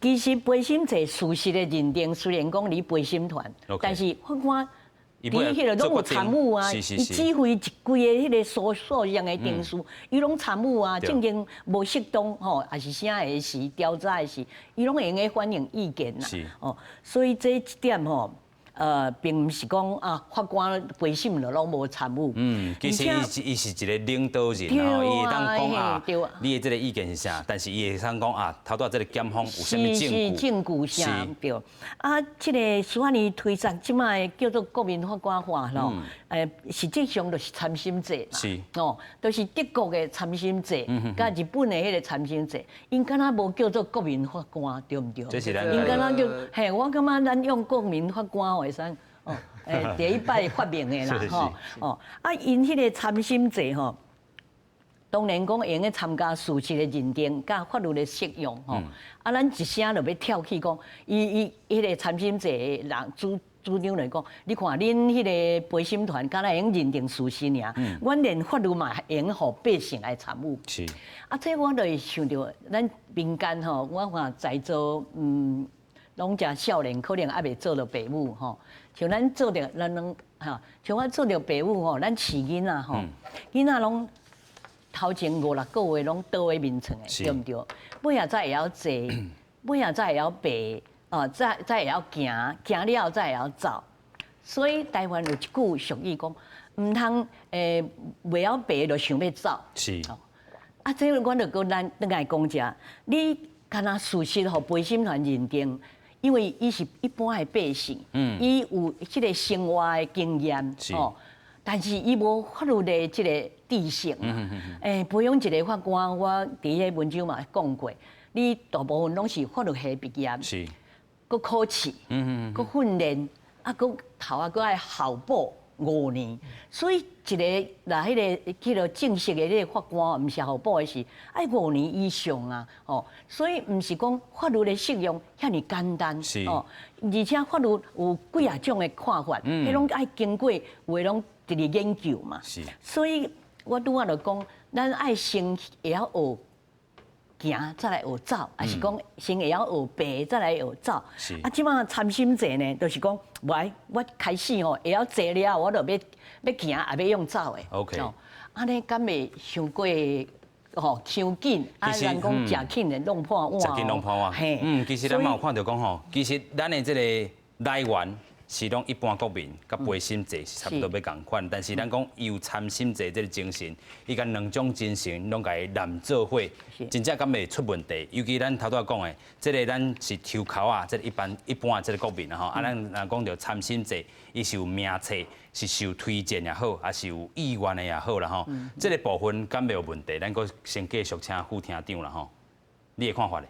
其實陪審制事實的認定，雖然講佇陪審團，但是法官佇彼个攏有參與啊，伊指揮一規个彼个訴訟的程序，伊攏參與啊，證件無適當吼，抑是啥的時調查的時，伊攏會用得反映意見啦。哦，所以這一點吼，並毋是講啊，法官陪審就攏無參與。嗯，其實伊是一个領導人吼，伊會當講啊，你的這个意見是啥？但是伊會當講啊，頭拄仔這个檢方有啥物證據？證據啥對。啊，這个司法院推捒這擺叫做國民法官法吼，實際上就是參審制嘛。哦，就是德國的參審制，佮日本的彼个參審制，𪜶敢若無叫做國民法官，對毋對？這是咱。𪜶敢若叫嘿，我感覺咱用國民法官會使。哦，第一擺發明的啦，吼，哦，啊，𪜶彼个參審制吼，當然講會用得參加事實的認定，佮法律的適用，吼，啊，咱一聲就欲跳去講，伊彼个參審制的人主張來講，你看恁彼个陪審團敢若會用認定事實爾，阮連法律嘛會用予百姓來參與。啊，這我就會想著，咱民間吼，我看在座，攏誠少年，可能猶未做著爸母吼。像咱做著，咱攏吼，像我做著爸母吼，咱飼囡仔吼，囡仔攏頭前五六個月攏倒佇眠床的，對毋對？尾仔才會曉坐，尾仔才會曉爬，哦，才會曉行，行了後才會曉走。所以台灣有一句俗語講，毋通袂曉爬就想欲走。啊，這阮就閣咱轉來講者，你敢若事實予陪審團認定。因為伊是一般的百姓，伊有這个生活的經驗，哦，但是伊無法律的這个知識。培養一个法官，我佇彼文章嘛講過，你大部分攏是法律系畢業，閣考試，閣訓練，啊，閣頭仔閣愛候補5年，所以一个若彼个叫做正式的彼个法官，毋是候補的是愛5年以上啊，哦，所以毋是講法律的適用遐爾簡單，哦，而且法律有幾仔種的看法，彼攏愛經過有的攏直直研究嘛，所以我拄仔就講，咱愛先會曉學行，才來學走，抑是講先會曉學爬，才來學走。啊，這擺參審制呢，就是講，來，我開始吼會曉坐了，我就欲欲行，也欲用走的。按呢敢袂傷過吼，傷緊，啊，人講食緊的弄破碗。食緊弄破碗。嘿。其實咱嘛有看著講吼，其實咱的這个來源是攏一般國民佮陪審制是差不多欲仝款，但是咱講伊有參審制這个精神，伊共兩種精神攏共伊攬做伙，真正敢袂出問題。尤其咱頭拄仔講的，這个咱是抽鬮仔，這个一般的這个國民啊吼，啊，咱若講著參審制，伊是有名冊，是受推薦也好，抑是有意願的也好啦吼，這个部分敢袂有問題？咱閣先繼續請副廳長啦吼，你的看法咧？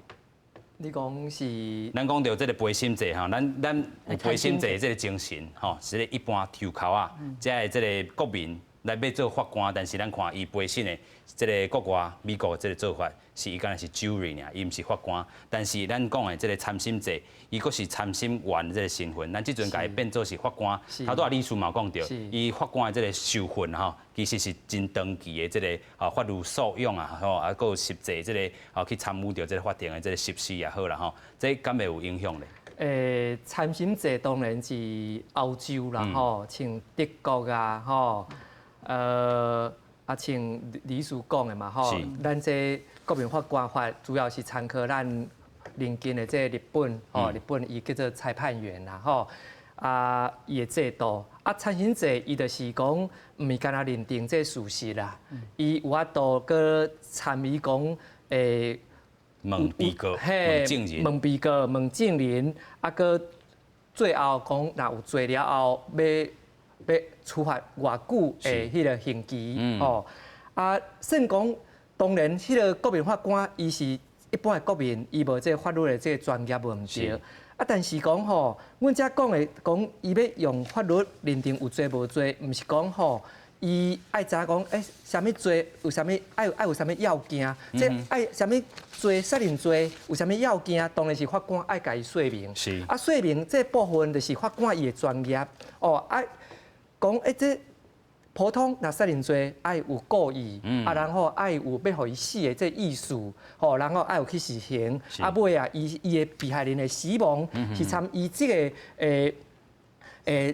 你講是？咱講著這个陪審制吼，咱有陪審制這个精神吼，是咧一般抽鬮仔，這个這个國民來欲做法官，但是咱看伊陪審的這个國外美國這个做法，是伊敢若是 jury 爾，伊毋是法官。但是咱講的這个參審制，伊閣是參審員這个身份，咱這陣共伊變做是法官。頭拄仔理事嘛有講著，伊法官的這个受訓吼，其實是真長期的這个法律素養啊，吼啊，閣有實際這个去參與著這个法庭的這个實施也好啦吼，這敢會有影響咧？參審制當然是歐洲啦，吼，像德國啊，吼。像理事講的嘛，吼，咱這國民法官法主要是參考咱鄰近的這日本，吼，日本伊叫做裁判員啦，吼，啊，伊的制度，啊，參審制伊就是講，毋是干焦認定這事實啦，伊有法度閣參與講，問被告，問證人，問被告，問證人，啊，閣最後講，若有罪了後，欲處罰偌久的彼个刑期，吼啊，算講當然，彼个國民法官伊是一般的國民，伊無這个法律的這个專業無毋對。啊，但是講吼，阮遮講的講，伊欲用法律認定有罪無罪，毋是講吼，伊愛知影講，啥物罪有啥物愛有啥物要件，這愛啥物罪殺人罪有啥物要件，當然是法官愛共伊說明。啊，說明這部分就是法官伊的專業，哦啊。講這普通若殺人罪愛有故意，啊，然後愛有欲予伊死的這意思，吼，然後愛有去實行，啊，尾啊，伊的被害人的死亡是參伊這个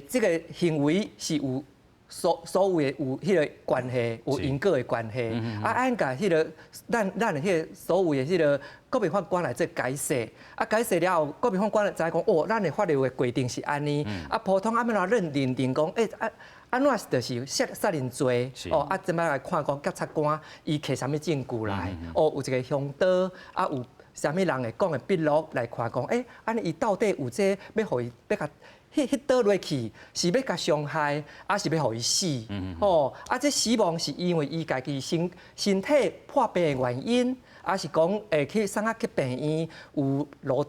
這个行為是有所謂的有彼个關係，有因果的關係，啊，按共彼个咱的彼个所謂的彼个國民法官來做解釋，啊，解釋了後，國民法官知講，哦，咱的法律的規定是按呢，啊，普通按怎認定講，啊，按怎就是殺人罪，哦，啊，這擺來看講檢察官伊提啥物證據來，哦，有一个兇刀，啊，有啥物人會講的筆錄來看講，按呢伊到底有這欲予伊欲共彼刀落去是欲共傷害，抑是欲予伊死？吼，啊，這死亡是因為伊家己身體破病的原因，抑是講會去送去病院有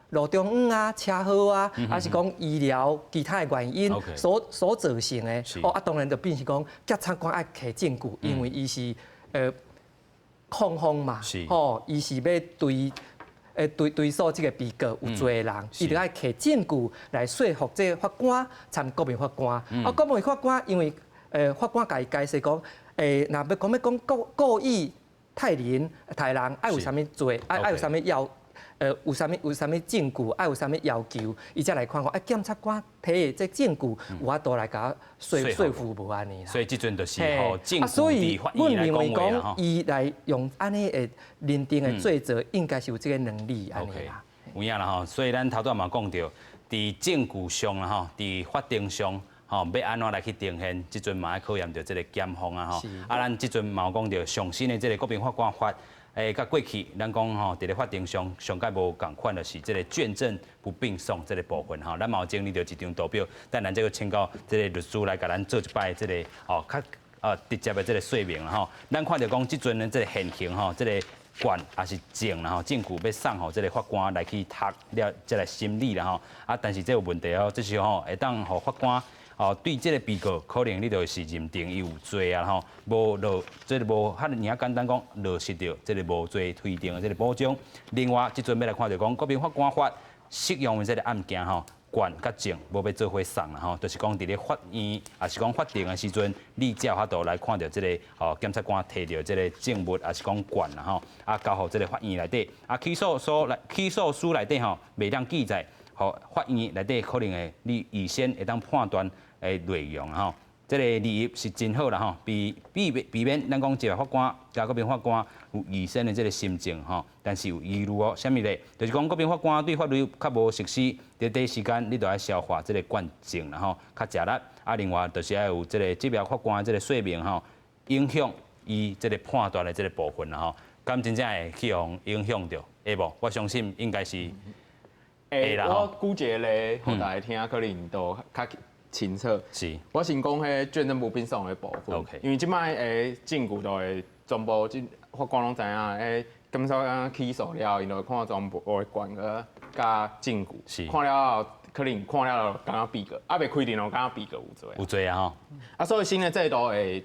路中央啊、車禍啊，抑是講醫療其他的原因所造成的。哦，啊，當然就變成講檢察官愛提證據，因為伊是控方嘛，吼，伊是欲對。追訴這个被告有罪的人，伊就愛提證據來說服這个法官，參國民法官。啊，國民法官因為法官共伊解釋講，若欲講欲講故意殺人，殺人愛有啥物罪，愛有啥物要，有啥物證據，愛有啥物要求，伊才來看講，檢察官提的這證據有法度來共說服無按呢啦。所以這陣就是予證據佇法院來講話。伊來用按呢的認定的罪責，應該是有這个能力按呢啦。有影啦吼，所以咱頭拄仔嘛講著，佇證據上啦吼，佇法庭上吼，欲按怎來去呈現，這陣嘛愛考驗著這个檢方啊吼。啊，咱這陣嘛有講著上新的這个國民法官法。佮過去，咱講吼，佇咧法庭上上蓋無仝款，就是這个卷證不併送這个部分吼。咱嘛有整理著一張圖表，等咱這個請教這个律師來共咱做一擺這个吼較直接的這个說明啦吼。咱看著講這陣的這个現行吼，這个卷抑是證啦吼，證據欲送予這个法官來去讀了，再來審理啦吼。啊，但是這有問題哦，這是吼會當予法官。哦，對這个被告，可能你就是認定伊有罪啊吼，無落這个無遐爾簡單講落實著這个無罪推定的這个保障。另外，這陣欲來看著講，國民法官法適用的這个案件吼，卷佮證無欲做伙送啦吼，就是講佇咧法院，抑是講法庭的時陣，你才有法度來看著這个檢察官提著這个證物，抑是講卷啦吼，啊交予這个法院內底，啊起訴書內底吼，袂當記載，予法院內底可能會你預先會當判斷的內容吼，這个利益是真好啦吼，避免咱講一個法官佮國民法官有預先的這个心證吼，但是有疑慮哦，啥物咧？就是講國民法官對法律較無熟悉，佇第一時間你著愛消化這个卷證啦吼，較食力。啊，另外就是愛有這个職業法官這个說明吼，影響伊這个判斷的這个部分啦吼，敢真正會去予影響著？會無？我相信應該是會啦我舉一個例，予大家聽，可能都較清楚。我先講彼卷證不併送的部分。 因為這擺的證據都會全部，這法官攏知影，檢察官起訴了，𪜶就會看全部的卷佮證據。看了後，可能看了就感覺被告，啊未開庭就感覺被告有罪。有罪啊吼！啊，所以新的制度會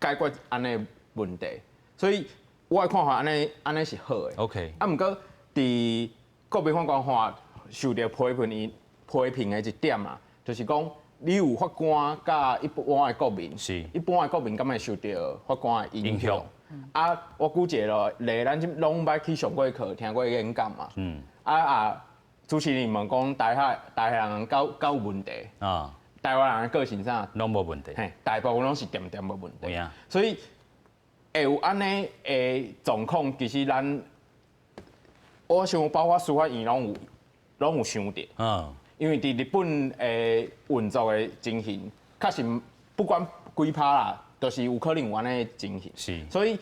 解決按呢問題，所以我的看法按呢按呢是好的。 啊，毋過佇國民法官法受著批評伊批評的一點啊，就是講你有法官佮一般的國民，一般的國民敢會受著法官的影響？啊，我舉一個例，咱這攏捌去上過課，聽過演講嘛。啊啊，主持人問講台下台下人敢敢有問題？啊，台灣人的個性啥？攏無問題。嘿，大部分攏是恬恬無問題。所以會有按呢的狀況，其實咱我想包括司法院攏有攏有想著。因為佇日本的運作的情形，確實不管幾趴啦，就是有可能有按呢情形。所以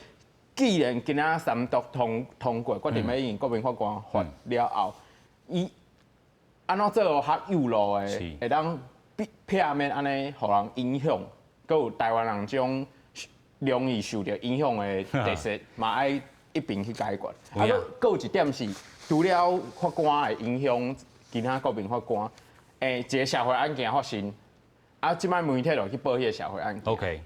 既然今仔三讀通通過，決定欲用國民法官法了後，伊按怎做較幼路的，會當避避免按呢予人影響，閣有台灣人這種容易受著影響的特色，嘛愛一併去解決。啊，閣閣有一點是，除了法官會影響其他國民法官，欸，一個社會案件發生，啊，這擺媒體就去報彼個社會案件。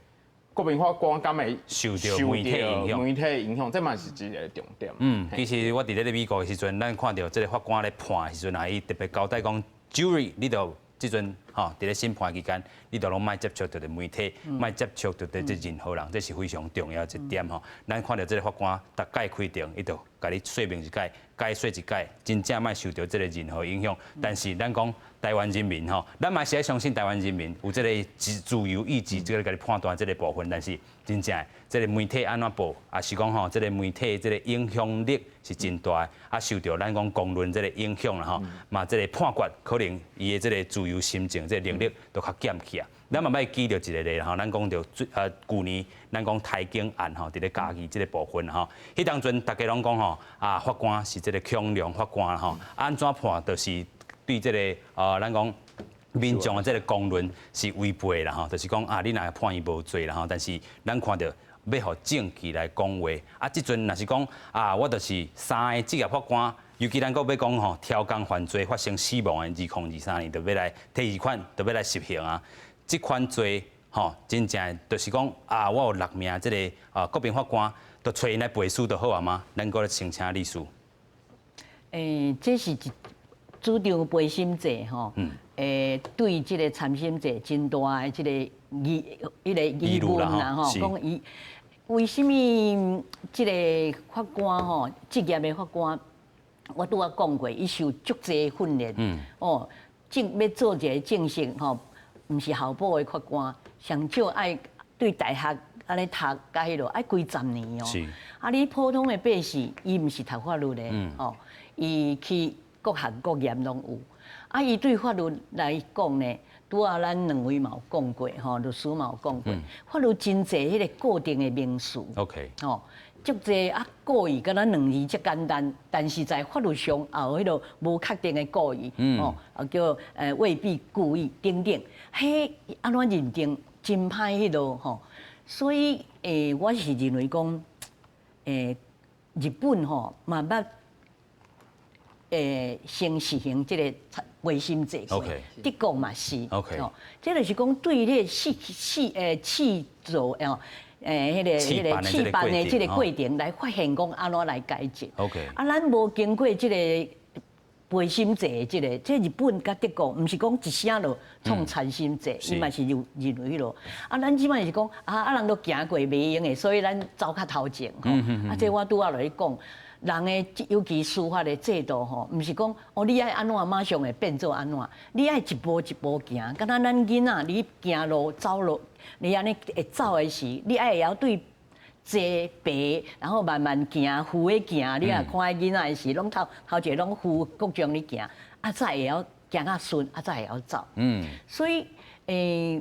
國民法官敢會受著媒體影響？媒體影響，這嘛是一個重點。嗯，其實我佇咧美國的時陣，咱看著這個法官咧判的時陣啊，伊特別交代講，jury 你著這陣吼，佇咧審判期間，你著攏莫接觸著媒體，莫接觸著這任何人，這是非常重要一點吼。咱看著這個法官逐擺開庭，伊就共你說明一擺，解說一擺，真正莫受著這個任何影響。但是咱講台灣人民吼，咱嘛是愛相信台灣人民有這個自自由意志，這個共你判斷這個部分。但是真正這個媒體按怎報，抑是講吼，這個媒體這個影響力是真大的，啊，受著咱講公論這個影響啦吼，嘛這個判決可能伊的這個自由心證這個能力都較減去啊。咱嘛欲舉著一個例吼，咱講著最舊年咱講台警案吼，佇咧嘉義這個部分吼，彼當陣大家攏講吼，啊法官是這個強梁法官吼，按怎判就是對這個咱講民眾的這個公論是違背啦吼，就是講啊，你若判伊無罪啦吼，但是咱看著欲予證據來講話，啊，這陣若是講啊，我就是三个職業法官。尤其咱閣欲講吼，超工犯罪發生死亡的2023年，就欲來第二款，就欲來實行啊。這款罪吼，真正就是講啊，我有六名這個啊國民法官，就揣𪜶來陪審就好啊嗎？咱閣來請請律師。欸，這是一主張陪審制吼，欸，對這個參審制真大的這個疑，彼個疑問啦吼，講伊為啥物這個法官吼，職業的法官，我拄仔講過，伊受足濟訓練，哦，正欲做一個正式吼，毋是候補的法官，上少愛對大學按呢讀甲彼落愛幾十年哦。啊，你普通的百姓，伊毋是讀法律的，哦，伊去各行各業攏有。啊，伊對法律來講呢，拄仔咱兩位嘛有講過，吼，律師嘛有講過，法律真濟彼個固定的名詞。 吼，足濟啊，故意敢若兩字遮簡單，但是在法律上也有彼個無確定的故意，吼，啊叫未必故意等等，彼按怎認定真歹彼落吼，所以我是認為講，日本吼嘛捌先實行這個陪審制，德國嘛是，吼，這就是講對彼個試試試做哦。彼個彼個試辦的這個過程來發現講按怎來解決。 啊，咱無經過這個陪審制的這個，這日本佮德國，毋是講一聲就創參審制，伊嘛是認認為彼落。啊，咱這擺是講啊啊，人都行過袂用的，所以咱走較頭前吼。啊，這我拄仔落去講，人的尤其司法的制度吼，毋是講哦，你愛按怎馬上會變做按怎，你愛一步一步行，敢若咱囡仔你行路走路。你按呢會走的時，你愛會曉對坐爬，然後慢慢行，扶咧行。你若看彼囡仔的時，攏頭頭一個攏扶各種咧行，啊，才會曉行較順，啊，才會曉走。所以，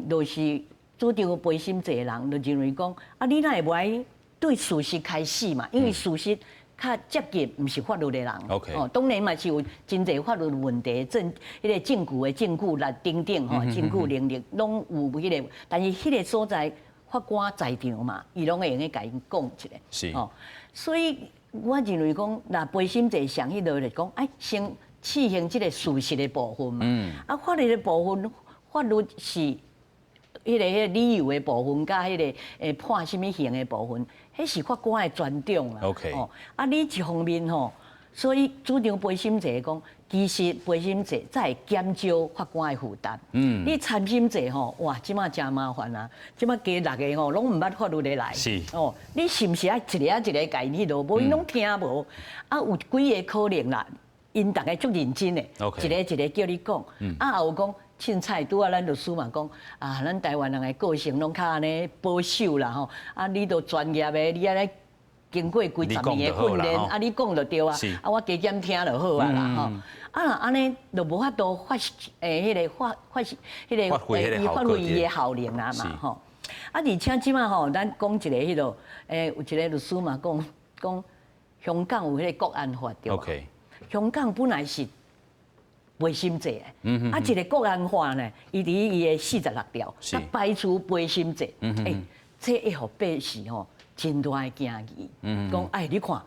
就是主張陪審制的人，就認為講，啊，你哪會無愛對事實開始嘛？因為事實較接近毋是法律的人。 哦，當然嘛是有真濟法律問題，證彼個證據的證據力等等吼，證據能力攏有彼個，但是彼個所在法官在場嘛，伊攏會用得共𪜶講一下。哦，所以我認為講，若陪審制上彼落來講，愛先。試行這個事實的部分嘛。啊，法律的部分，法律是彼個理由的部分，佮彼個判啥物刑的部分，彼是法官的專長啦。 哦，啊，你一方面吼，所以主張陪審制講，其實陪審制才會減少法官的負擔。你參審制吼，哇，這馬誠麻煩啊！這馬加六个吼，攏毋捌法律的來。哦，你是毋是愛一个一个共伊彼落？無𪜶攏聽無。啊，有幾个可能啦，𪜶逐个足認真的，一个一个叫你講。啊，也有講凊彩，拄仔咱律師嘛講，啊，咱台灣人的個性攏較按呢保守啦吼。啊，你都專業的，你按呢經過幾十年的訓練，啊，你講就對啊，啊，我加減聽就好啊啦吼。啊，若按呢就無法度發彼個發發彼個發揮伊的效能啊嘛吼。啊，而且這馬吼，咱講一個彼落，有一個律師嘛講講，香港有彼個國安法對無？香港本來是陪審制的，啊，一個國安法呢，伊佇伊的46條，啊，排除陪審制，這會予百姓吼真大的驚疑，講哎，你看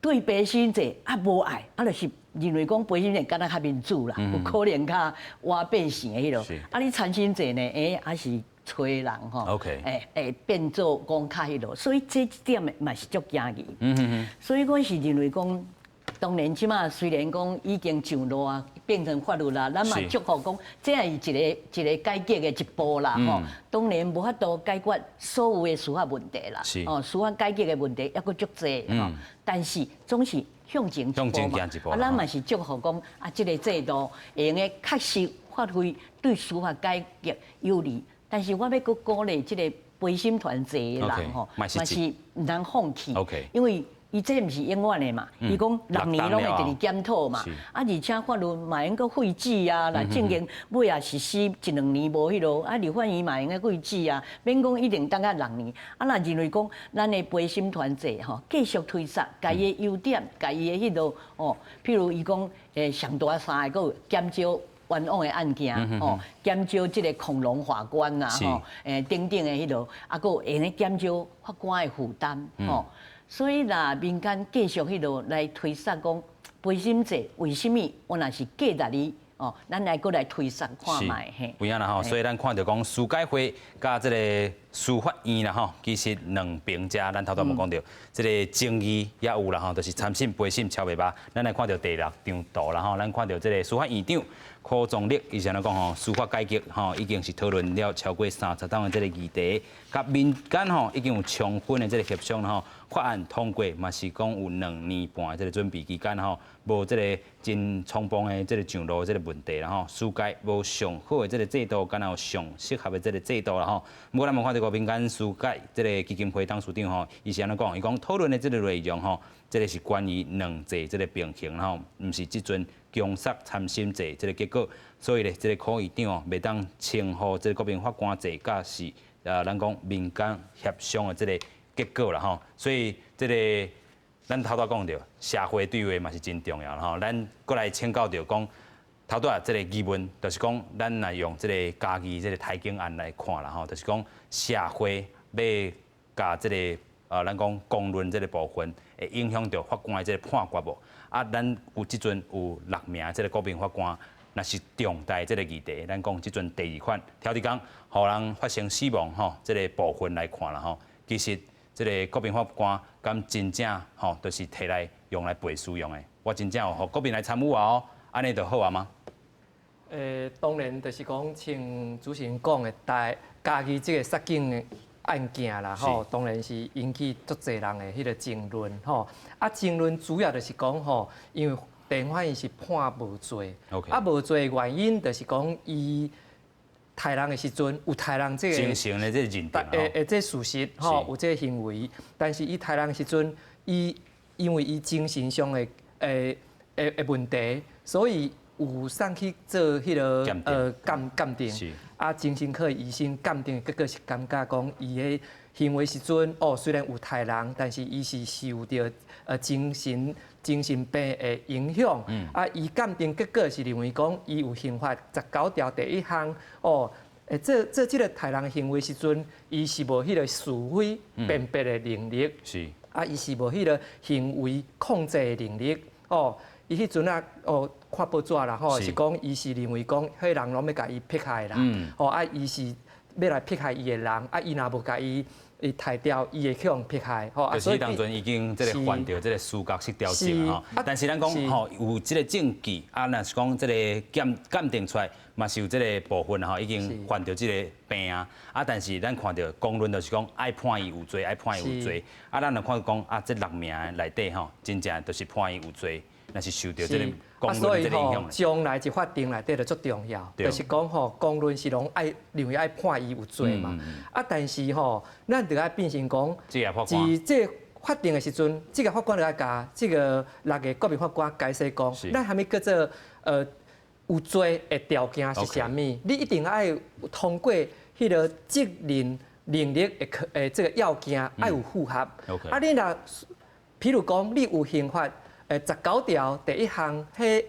對陪審制啊無愛，啊就是認為講陪審制敢若較民主啦，有可能較倚百姓的彼落，啊，你參審制呢，還是揣人吼，變做講較彼落，所以這一點嘛是足驚疑。所以我是認為講，當然這馬雖然講已經上路啊，變成法律啦，咱嘛祝福講，這是一個一個改革的一步啦，吼。當然無法度解決所有的司法問題啦，哦，司法改革的問題猶閣足濟，吼。但是總是向前一步嘛，啊，咱嘛是祝福講啊，這個制度會用得確實發揮對司法改革有利。但是我欲閣鼓勵這個陪審團制的人吼，嘛是毋通放棄，因為伊這毋是永遠的嘛，伊講六年攏會直直檢討嘛，啊，而且法律嘛會用閣廢止啊，若正經尾仔實施一兩年無彼落，啊，立法院嘛會用閣廢止啊，免講一定等到六年。啊，若認為講咱的陪審團制吼，繼續推捒，共伊的優點，共伊的彼落哦，譬如伊講上大三个，閣有減少冤枉的案件，吼，減少這個恐龍法官啊，吼，等等的彼落，啊，閣會用減少法官的負擔，吼。所以若民間繼續彼落來推捒講陪審制，為啥物我若是價值哩？哦，咱來閣來推捒看覓嘿。有影啦吼，所以咱看著講司改會佮這个司法院啦吼，其實兩邊遮咱頭拄無講著，這个爭議也有啦吼，就是參審陪審超袂罷。咱來看著第六張圖啦吼，咱看著這个司法院長柯宗立伊是按怎講吼，司法改革吼已經是討論了超過30檔的這个議題，佮民間吼已經有充分的這个協商啦吼。法案通過嘛是講有2年半的這个準備期間吼，無這个真衝動的這个上路的這个問題啦吼。司改無上好的這个制度，敢若有上適合的這个制度啦吼。不過咱嘛看著個民間司改這个基金會董事長吼，伊是按怎講？伊講討論的這个內容吼，這个是關於兩制這个平衡吼，毋是這陣強殺參審制這个結果。所以咧，這个柯院長哦，袂當稱呼這个國民法官制，佮是咱講民間協商的這个結果啦吼。所以這个咱頭拄講著社會對話嘛是真重要啦吼。咱閣來請教著講，頭拄仔這个疑問，就是講咱來用這个嘉義這个刣警案來看啦吼，就是講社會欲共這个咱講公論這个部分，會影響著法官的這个判決無？啊，咱有這陣有六名這个國民法官，若是重大這个議題，咱講這陣第二款調離工，予人發生死亡吼，這个部分來看啦吼，其實這个國民法官敢真正吼，就是提來用來背書用的？我真正有予國民來參與啊哦，按呢就好啊嗎？當然就是講，像主持人講的，大嘉義這个殺警的案件啦，吼，當然是引起足濟人的彼个爭論，吼。啊，爭論主要就是講吼，因為地方法院是判無罪，啊，無罪的原因就是講伊刣人的時陣有刣人這个精神的這个認定，這事實吼，有這个行為，但是伊刣人的時陣，伊因為伊精神上的問題，所以有送去做彼个鑑定，啊，精神科醫生鑑定的結果是感覺講，伊的行為時陣哦，雖然有刣人，但是伊是受著精神病的影響。啊，伊鑑定結果是認為講，伊有刑法19條第1項哦，做這个刣人行為時陣，伊是無彼个是非辨別的能力。啊，伊是無彼个行為控制的能力。哦，伊彼陣啊，哦，看報紙啦吼，是講伊是認為講，彼人攏欲共伊迫害啦，吼啊，伊是欲來迫害伊的人，啊，伊若無共伊伊刣掉，伊會去予迫害，吼。就是當陣已經這個患著這個思覺失調症吼，但是咱講吼有這個證據，啊，若是講這個鑑鑑定出來，嘛是有這個部分吼已經患著這個病啊，啊，但是咱看著公論就是講愛判伊有罪，愛判伊有罪，啊，咱若看講啊，這六名內底吼，真正就是判伊有罪。若是受著這個公論這個影響。將來佇法庭內底就足重要，就是講吼，公論是攏愛認為愛判伊有罪嘛。啊，但是吼，咱就愛變成講，佇這法庭的時陣，這個法官就愛共這個六个國民法官解釋講，咱啥物叫做有罪的條件是啥物？你一定愛通過彼个責任能力的的這個要件愛有符合。啊，你若譬如講，你有刑法19條第一項，彼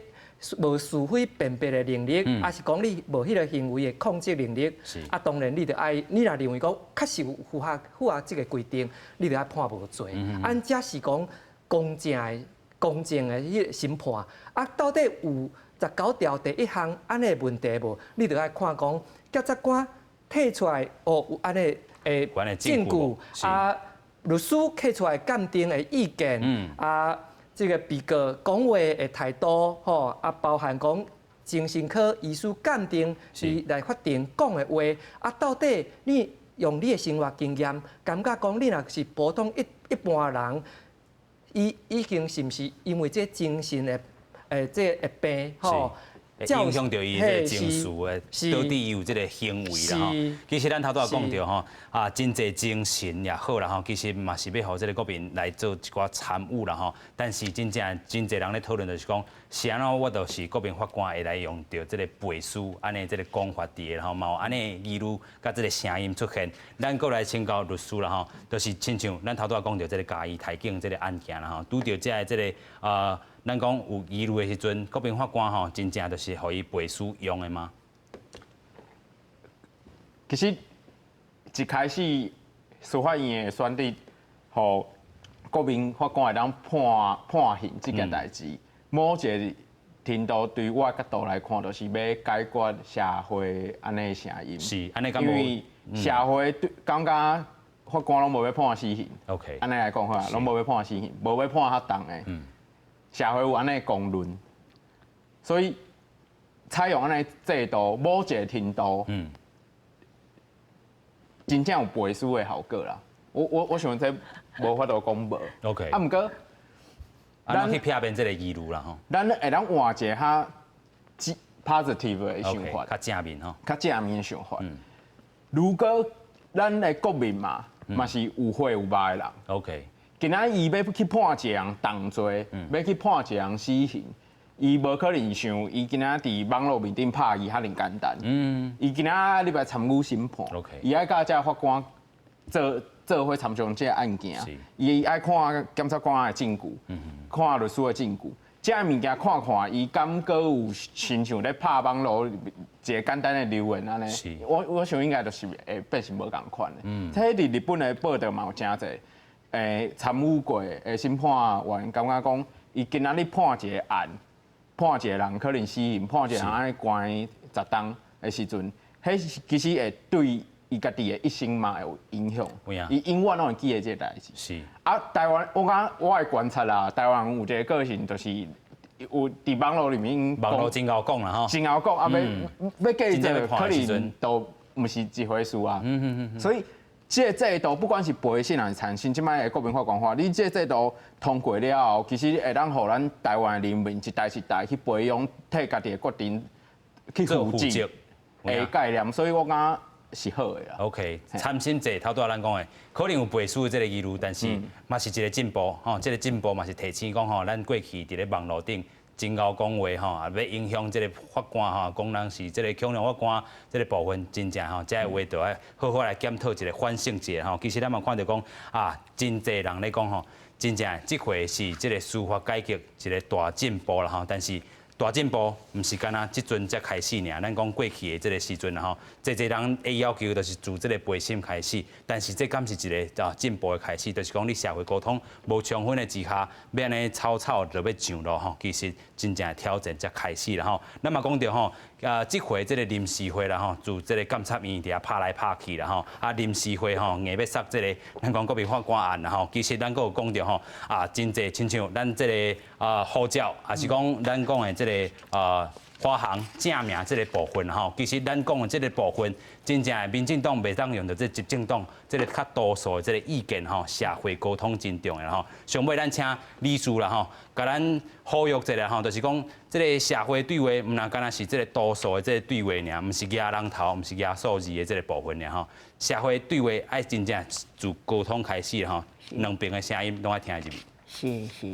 無是非辨別的能力，抑是講你無彼个行為的控制能力，啊，當然你著愛，你若認為講確實有符合這個規定，你著愛判無罪。按這是講公正的、公正的彼个審判。啊，到底有十九條第一項按呢問題無？你著愛看講檢察官提出來哦，有按呢的證據，啊，律師提出來鑑定的意見，啊。這個被告講話的態度，吼啊，包含講精神科醫師鑑定，伊來法庭講的話，啊，到底你用你的生活經驗，感覺講你若是普通一一般人，伊已經是毋是因為這精神的這個病，吼？影響著伊這個情緒的，導致伊有這個行為啦吼。其實咱頭拄仔講著吼，啊，真濟精神也好啦吼，其實嘛是欲予這個國民來做一寡參與啦吼。但是真正真濟人咧討論就是講，是按怎我就是國民法官會來用著這個背書按呢這個講法佇咧吼，嘛有按呢疑慮佮這個聲音出現。咱閣來請教律師啦吼，就是親像咱頭拄仔講著這個嘉義台警這個案件啦吼，拄著這个這個咱講有疑慮的時陣，國民法官吼，真正就是予伊背書用的嗎？其實一開始司法院的選擇，予國民法官會當判判刑這件代誌，某一個程度對我的角度來看，就是欲解決社會按呢聲音。是，按呢因為社會對感覺法官攏無欲判死刑。 按呢來講好啊，攏無欲判死刑，無欲判較重的。社會有按呢公論，所以採用按呢制度，某一個程度，真正有背書的效果啦。我想這無法度講無。 啊，毋過，咱去避免這個疑慮啦吼。咱會當換一個較 positive 的想法，較正面吼，較正面的想法。如果咱的國民嘛，嘛是有血有肉的人。 今仔伊欲去判一個人重罪，欲去判一個人死刑，伊無可能像伊今仔佇網路面頂拍伊遐爾簡單。伊今仔入來參與審判，伊愛佮這個法官做做伙參詳這個案件，伊愛看檢察官的證據，看律師的證據，這个物件看看，伊敢閣有親像咧拍網路一個簡單的留言按呢？我想應該就是會變成無仝款的。這佇日本的報道嘛有誠濟。參與過的審判員感覺講，伊今仔日判一個案，判一個人可能死刑，判一個人愛關10冬的時陣，彼其實會對伊家己的一生嘛會有影響。伊永遠攏會記得這個代誌。啊，台灣我感覺我的觀察啦，台灣有一個個性，就是有佇網路裡面，網路真𠢕講啦吼，真𠢕講啊，欲欲計這可能都毋是一回事啊。所以。這個制度不管是陪審還是參審，這擺的國民法官法，你這個制度通過了後，其實會當予咱台灣的人民一代一代去培養，替家己的決定去負責的概念，所以我感覺是好的啦。 OK，參審制頭拄仔咱講的，可能有背書的這個疑慮，但是嘛是一個進步，吼，這個進步嘛是提醒講吼，咱過去佇咧網路頂。真𠢕講話吼，啊，欲影響這個法官吼，講人是這個恐龍法官這個部分真正吼，這个話就愛好好來檢討一下，反省一下吼。其實咱嘛看著講啊，真濟人咧講吼，真正這回是這個司法改革一個大進步啦吼，但是大進步，毋是干焦這陣才開始爾。咱講過去的這个時陣吼，濟濟人會要求就是自這个陪審開始，但是這敢是一个啊進步的開始，就是講你社會溝通無充分的之下，欲按呢草草就欲上路吼，其實真正的挑戰才開始啦吼。咱嘛講著吼，啊，這回這个臨時會啦吼，自這个監察院佇遐拍來拍去啦吼，啊臨時會吼硬欲殺這个咱講國民法官案啦吼，其實咱閣有講著吼，啊真濟親像咱這个啊護照，抑是講咱講的這个啊華航正名這个部分吼，其實咱講的這个部分，真正的民進黨袂當用著這執政黨這个較多數的這个意見吼，社會溝通真重要吼。上尾咱請理事啦吼，共咱呼籲一下吼，就是講這个社會對話，毋但干焦是這个多數的這個對話爾，毋是夯人頭，毋是夯數字的這個部分爾吼。社會對話愛真正自溝通開始吼，兩邊的聲音攏愛聽入去。是是，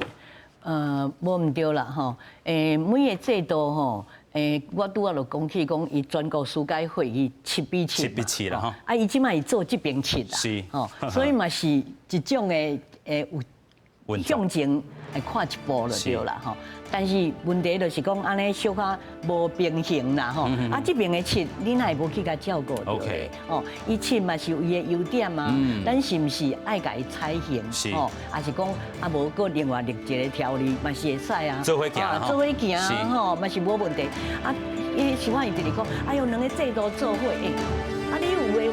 無毋對啦吼，每个制度吼，我拄仔就講起講，伊全國司改會議7比7，7比7啦吼。啊，伊這擺是做這邊七啦，吼，所以嘛是一種的有向前會跨一步就對啦吼。但是問題就是講按呢小可無平衡啦吼。啊，這邊的七，你若會無去共照顧著咧？哦，伊七嘛是有伊的優點啊，咱是毋是愛共伊採行？吼，抑是講啊無閣另外立一個條例嘛是會使啊。做伙行，做伙行吼嘛是無問題。啊，伊是我伊直直講，哎喲，兩个制度做伙，欸，啊你有的有